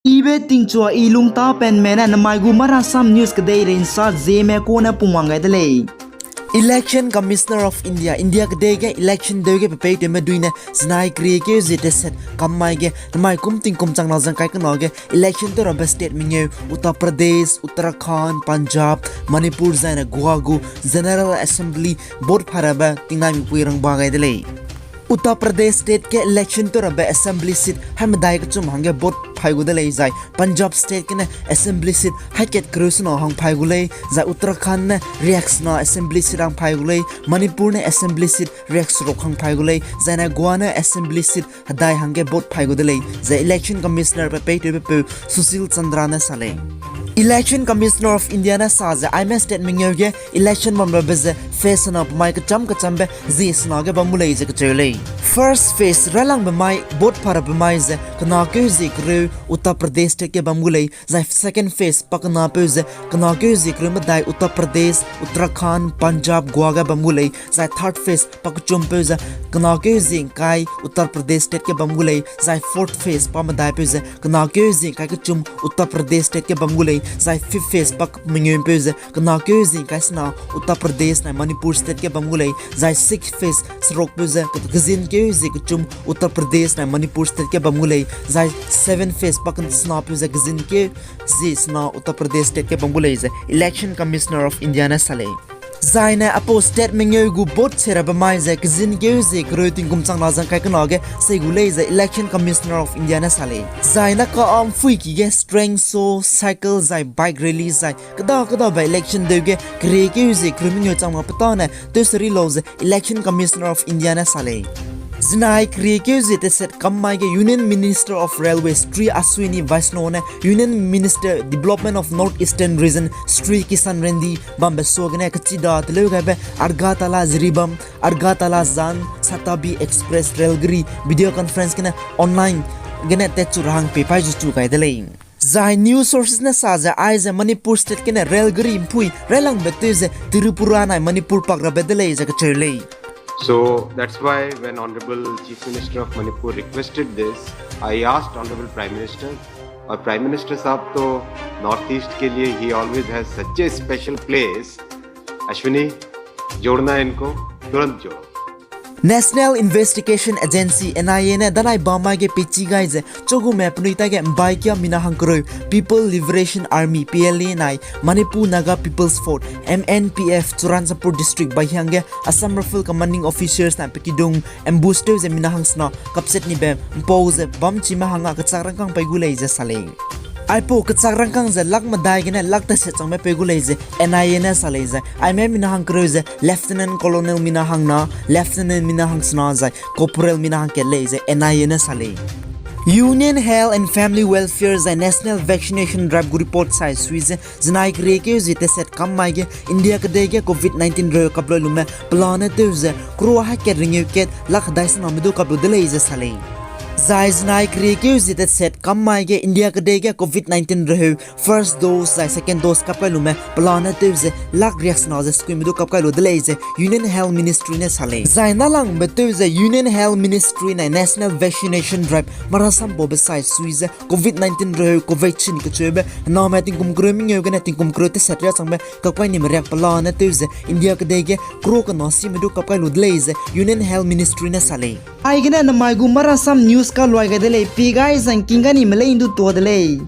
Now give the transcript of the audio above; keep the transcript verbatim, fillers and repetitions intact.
Ibe tingchua i lungtapenme ne namai gu Marasam News kedeirei nsa Zeme kune pungwang gai de lei. Election Commissioner of India, India kedei ge election deu ge pepeitewme dui ne zinai keriekeu zie teset kam mai ge namai kum tingkum chang na zang kai kena ge election tew rabe state mengeu Uttar Pradesh, Uttarakhand, Punjab, Manipur zaine Goa gu General Assembly vote phai rabe tingnai mipui rangba gai de lei. Uttar Pradesh state ge election tew rabe assembly seat hai medai kechum hangge vote phai gu de lei zai Punjab state gene assembly seat hai kat kereu sena hang phai gu lei, zai Uttarakhand ne riak sena assembly seat hang phai gu lei, Manipur ne assembly seat riak seruk hang phai gu lei, zaine Goa ne assembly seat hedai hangge vote phai gu de lei, zai Election Commissioner pepeitewbepeu Sushil Chandra ne sa lei. Election Commissioner of India ne sa ze aime state mengeu ge election bam rabe ze phase sena pemai kecham kechambe zie sena ge bam gu lei ze kacheu lei. First phase railangbe mai vote phai rabe mai ze kena keu zie kereu Uttar Pradesh state ge bam gu lei, zai second phase pa kenapeu ze kena keu zie kereu medai Uttar Pradesh, Uttarakhand, Punjab, Goa ge bam gu lei, zai third phase pa kechumpeu ze kena keu zie ngkai Uttar Pradesh state ge bam gu lei, zai fourth phase pa medaipeu ze kena keu zie ngkai kechum Uttar Pradesh state ge bam gu lei, zai fifth phase pa mengeupeu ze kena keu zie ngkai sena Uttar Pradesh nai Manipur state ge bam gu lei, zai sixth phase serukpeu ze kezin keu zie kechum Uttar Pradesh nai Manipur state ge bam gu lei, zai seventh phase pa senapeu ze kezin keu zie sena Uttar Pradesh state ge bam gu lei ze Election Commissioner of India ne sa lei. Zaine aipau state mengeu gu vote se rabe mai ze kezin keu zie kereu tingkum chang na zang kai kena ge sei gu lei ze Election Commissioner of India ne sa lei. Zaine ka amphuiki ge train show, cycle zai bike rally zai keda kedabe election deu ge keriekeu zie kereu mengeu chang ma petane tew seri lau ze Election Commissioner of India ne sa lei. Zinai keriekeu zie teset kam mai ge Union Minister of Railways Shri Ashwini Vaishnaw ne Union Minister Development of North Eastern Region Shri Kishan Reddy bambe suagene kechida teleu gaibe Agartala Jiribam, Agartala Jan Shatabdi Express railgari video conference gene online gene tatchu ra hang peipai zu chu gai de lei. Zai news sources ne sa ze aize Manipur state gene railgari mpui railangbe tew ze Tripura nai Manipur pak rabe de lei ze kacheu lei. So that's why when Honorable Chief Minister of Manipur requested this, I asked Honorable Prime Minister, और Prime Minister साहब तो North East के लिए he always has such a special place, Ashwini, जोड़ना इनको, तुरंत जोड़ो। National Investigation Agency, N I A ne danai bamai ge peichi gai ze chogume penui tage mbaikia mina hangkereu People Liberation Army, P L A nai Manipur Naga People's Front, M N P F, Churachandpur District baihiang ge Assam Rifle Commanding Officers nai pekidung ambush tew ze mina hangsena kapset nibe mpau ze bamchime hanga kechak rangkâng pei gu lei ze sa lei. Aipau kechak rangkâng ze lak medai gene lak teset changme pei gu lei ze N I A ne sa lei zai aime mina hangkereu ze Lieutenant Colonel mina hangna, Lieutenant mina hangsena zai Corporal mina hangkat lei ze N I A ne sa lei. Union Health and Family Welfare zai National Vaccination Drive gu report sai sui ze zinai keriekeu zie teset kam mai ge India kedei ge Covid nineteen reu kap loi lume pelane tew ze crore hai kat ringeu kat lak hedai sename du kap lu de lei ze sa lei. Zai zinai keriekeu zie teset kam mai ge India kedei ge Covid nineteen reheu first dose zai second dose kap kai lume pelane tew ze lak riak sena ze sekuime du kap kai lu de lei ze Union Health Ministry ne sa lei. Zai nalangbe tew ze Union Health Ministry nai National Vaccination Drive marasam baube sai sui ze Covid nineteen reheu Covaxin kecheube hename tingkum kereu mengeu gene tingkum kereu teset riak changbe kap kai nime riak pelane tew ze India kedei ge crore kena sime du kap kai lu de lei ze Union Health Ministry ne sa lei. Aigene namai gu marasam news kaluai gai de lei, pi gai zangking ga nime lei ndu tua de lei.